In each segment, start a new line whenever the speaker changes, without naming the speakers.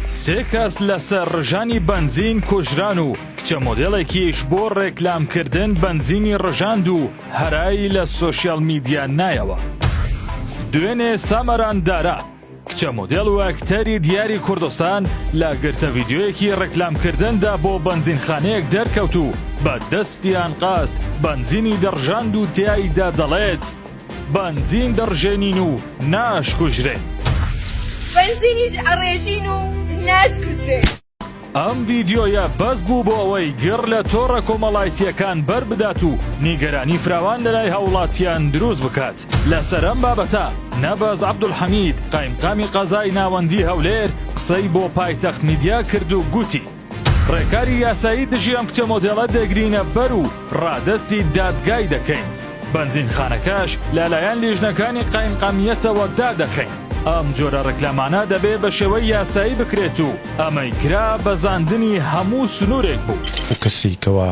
سێ کەس لەسەر ڕژانی بەنزین کوژران و کچە مۆدێڵێکیش بۆ ڕێکلامکردن بەنزینی ڕژاند و هەرای لە سۆشیال میدیا نایەوە. دوێنێ سامەران دارا، کچە مۆدێل و ئەکتەری دیاری کوردستان لە گرتە ڤیدیۆیەکی ڕێکلامکردندا بۆ بەنزینخانەیەک دەرکەوت و بە دەستی ئانقاست بەنزینی دەڕژاند و تیایدا دەڵێت، بەنزین دەڕژێنین و ناشکوژرێین.
بەنزینیش ئەڕێژین و ناشکوژرێین.
ئەم ڤیدیۆیە بەس بوو بۆ ئەوەی گڕ لە تۆڕە کۆمەڵایتییەکان بەربدات و نیگەرانی فراوان لەلای هاوڵاتیان دروست بکات. لەسەر ئەم بابەتە نەبەز عەبدولحەمید، قایمقامی قەزای ناوەندی هەولێر قسەی بۆ پایتەخت میدیا کرد و گوتی، ڕێکاری یاسایی دژی ئەم کچە مۆدێڵە دەگرینە بەر و ڕادەستی دادگای دەکەین، بەنزینخانەکەش لەلایەن لیژنەکانی قایمقامیەتەوە دادەخەین، ئەم جۆرە ڕیکلامانە دەبێ بە شێوەی یاسایی بکرێت و ئەمەی کرا بەزاندنی هەموو سنوورێک بوو.
ئەو کەسەی کەوا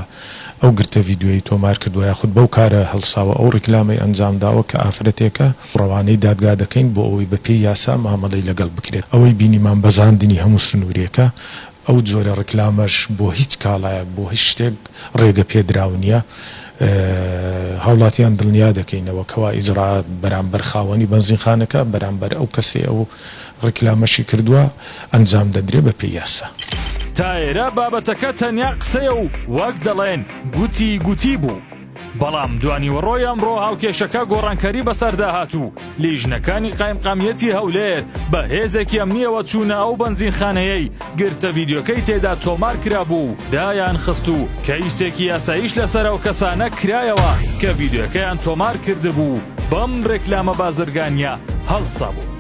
ئەو گرتە ڤیدیۆیەی تۆمار کردووە یاخود بەو کارە هەڵساوە ئەو ڕیکلامەی ئەنجام داوە کە ئافرەتێکە ڕەوانەی دادگا دەکەین بۆ ئەوەی بە پێی یاسا مامەڵەی لەگەڵ بکرێت ئەوەی بینیمان بەزاندنی هەموو سنوورێکە ئەو جۆرە ڕیکلامەش بۆ هیچ کاڵایەک بۆ هیچ شتێک ڕێگە پێدراو نییە. هاوڵاتیان دڵنیا دەکەینەوە کەوا ئیجرائات بەرامبەر خاوەنی بەنزینخانەکە، بەرامبەر ئەو کەسەی ئەو ڕیکلامەشی کردووە ئەنجام دەدرێت بەپێی یاسا.
تا ئێرە بابەتەکە تەنیا قسەیە و وەک دەڵێن گوتی گوتی بوو. بەڵام دوانیوەڕۆی ئەمڕۆ هاوکێشەکە گۆڕانکاری بەسەردا هات و لیژنەکانی قایمقامیەتی هەولێر بە هێزێکی ئەمنیەوە چوونە ئەو بەنزینخانەیەی گرتە ڤیدیۆکەی تێدا تۆمار کرابوو و دایانخست و کەیسێکی یاساییش لەسەر ئەو کەسانە کرایەوە کە ڤیدیۆکەیان تۆمار کردبوو و بەم رێکلامە بازرگانیە هەڵسابوون.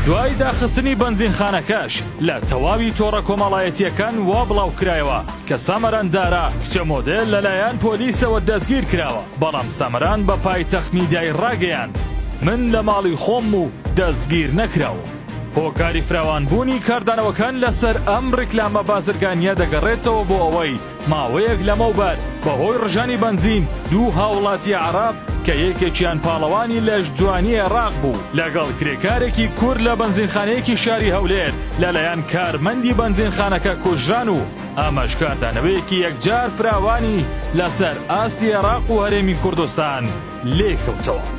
دوای داخستنی بەنزینخانەکەش لە تەواوی تۆڕە کۆمەڵایەتییەکان وا بڵاوکرایەوە کە سامەران دارا کچە مۆدێل لەلایەن پۆلیسەوە دەستگیر کراوە، بەڵام سامەران بە پایتەخت میدیای ڕاگەیاند، من لە ماڵی خۆمم و دەستگیر نەکراوم. هۆکاری فراوانبوونی کاردانەوەکان لەسەر ئەم ڕیکلامە بازرگانییە دەگەڕێتەوە بۆ ئەوەی ماوەیەک لەمەوبەر بەهۆی ڕژانی بەنزین دوو هاوڵاتی عەڕەب کە یەکێکیان پاڵەوانی لەشجوانی عێڕاق بوو لەگەڵ کرێکارێکی کورد لە بەنزینخانەیەکی شاری هەولێر لەلایەن کارمەندی بەنزینخانەکە کوژران و ئەمەش کاردانەوەیەکی یەکجار فراوانی لەسەر ئاستی عێڕاق و هەرێمی کوردستان لێکەوتەوە.